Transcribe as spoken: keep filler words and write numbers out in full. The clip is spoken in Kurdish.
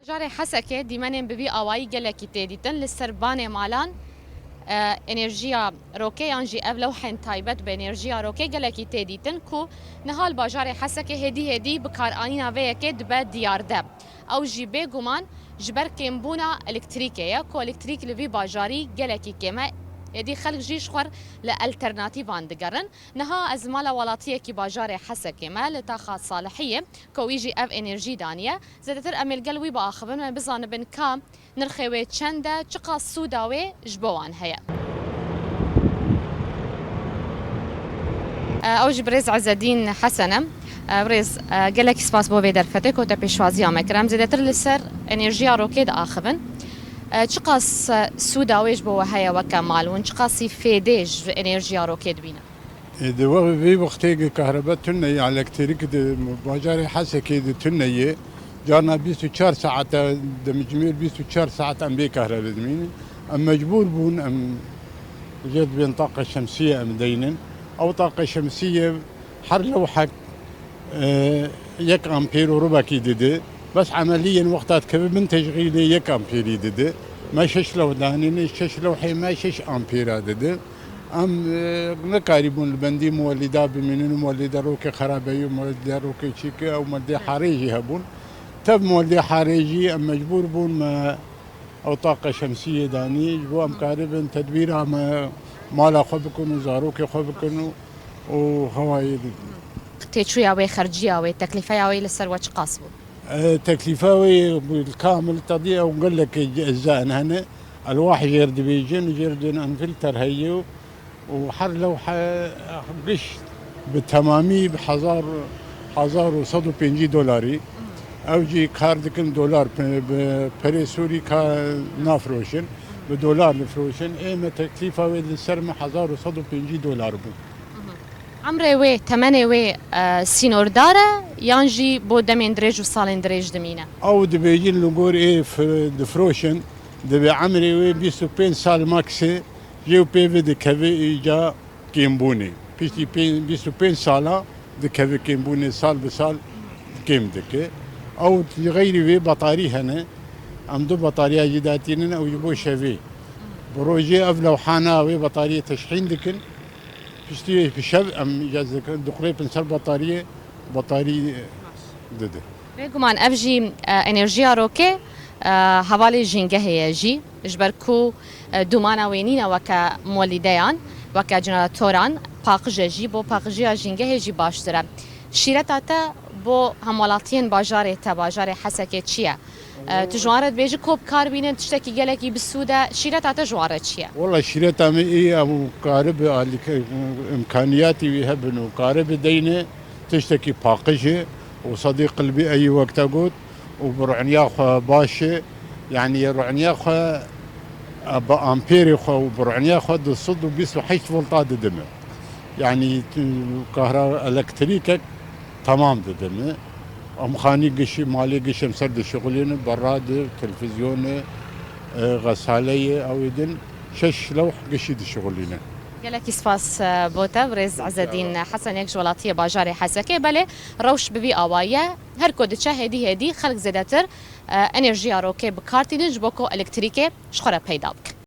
Bajarê Hesekê dîmenên bi vî awayî gelekî tê dîtin. Li ser banê malan, e, enerjiya rokê yan jî ev lewhên taybet bi enerjiya rokê gelekî tê dîtin ku niha li bajarê Hesekê hêdî hêdî bikaranîna vê yekê dibe diyarde. Ew jî bêguman ji ber kêmbûna elektrîkê ye ku elektrîk li vî bajarî gelekî kêm e. Êdî xelk jî ji xwe li alternatîvan digerin. Niha ez mala welatiyekî bajarê Hesekê me li taxa Salihiyê ku wî jî ev enerjî daniye. Zêdetir em ê li gel wî biaxivin, em bizanibin ka nirxê wê çend e, çiqas sûda wê ji bo wan heye. E, ew jî birêz Ezedîn Hesen e. E, birêz, e, gelekî spas bo vê derfetê ku te pêşwaziya me kir. Em zêdetir li ser enerjiya rokê diaxivin. E, çiqas, e, sûda wê ji bo we heye weke mal? Hûn çiqasî fêdê ji enerjiya rokê dibînin? Ê, di we-, vê wextê ki kahrebe tune ye, elektrîk di bajarê Hesekê di tune ye. Carna bîst û çar saete, demcimêr bîst û çar saet em bê kahrebe dimînin. Em mecbûr bûn, em jê dibên taqa şemsiye em deynin. Ew taqa şemsiye her lewhek, e, yek ampêr û rubekî dide. Bes emeliyên wexta dikeve bin teşxîlê yek ampêrî dide. Me şeş lewh danîne, şeş lewhê me şeş ampêra dide. Em, e, nekarîbûn li bendî muwelîda bimînin û muwelîda rokê xerabeyî û muwelîda rokê çîkê ew muwelîdê harê jî hebûn. Tev muwelîdê harê jî em mecbûr bûn me ew taqa şemsiyê danî ji bo em karibin tedbîra me mala xwe bikin û zarokê xwe bikin û, û hewayê Têçûya wê, xerciya wê, teklîfeya wê li ser we çiqas bû? E, teklîfa wê bû kamil tedî ew gelekê eczaên hene. Elwah jêr dibêjin, jêr dibên enfilter heye û her lewhe giş bi temamî bi hezar, hezar û sed û pêncî dolarî. Ew jî kar dikin dolar, pe-, bi perê Sûrî ka nafiroşin, bi dolar difiroşin. Ê me teklîfa wê li ser me hezar û sed û pêncî dolar bû. Emrê wê, temenê wê, e, sînordar e yan jî bo demên dirêj û salên dirêj dimîne? Ew dibêjin li gor ê fi-, difiroşin, divê emrê wê bîst û pênc sal max e, jê û pê ve dikeve îca kêmbûnê. Piştî pê-, bîst û pênc sala dikeve kêmbûnê, sal bi sal kêm dike. Ew ji xeyrî wê betarî hene. Em du betariya jî datînin, ew ji bo şevê. Bi rojê ev lewhana wê betariyê teşhîn dikin. Piştî bi şev em îcaz dikin, diqulêpin ser betariyê, betarî dide. Bêguman ev jî, e, enerjiya rokê, e, hevalê jîngehê ye jî. Ji ber ku, e, dûmana wê nîne weke molîdeyan, weke jeneratoran, paqij e jî, bo paqijiya jîngehê jî baştir e. Şîreta te bo hemwelatiyên bajarê te, bajarê Hesekê çi ye? E, tu ji wan re dibêjî ku bi kar bînin, tiştekî gelekî bi sûd e. Şîreta te ji wan re çi ye? Wela şîreta min ê ye, em karibe alîke-, îmkaniyatî wî hebin û karibe deyne tiştekî paqij e û sedî qilbî eyî wek te got û bi roniya xwe baş e. Yanî roniya xwe, e, bi ampêrê xwe û bi roniya xwe du sed û bîst û heşt volta didime. Yanî tu kahra elektrîkek temam didime. Em xanî gişî, malê gişî em ser dişixulînin, berra di, televîzyonê, e, xesaleyê, ew ê din şeş lewh gişî dişixulînin. Gelekî spas, e, bo te, birêz Ezedîn Hesen, yek ji welatiyê bajarê Hesekê. Belê, rewş bi vî awayî ye. Her ku diçe hêdî hêdî xelk zêdetir, e, enerjiya rokê bi kar tînin ji bo ku elektrîkê ji xwe re peyda bikin.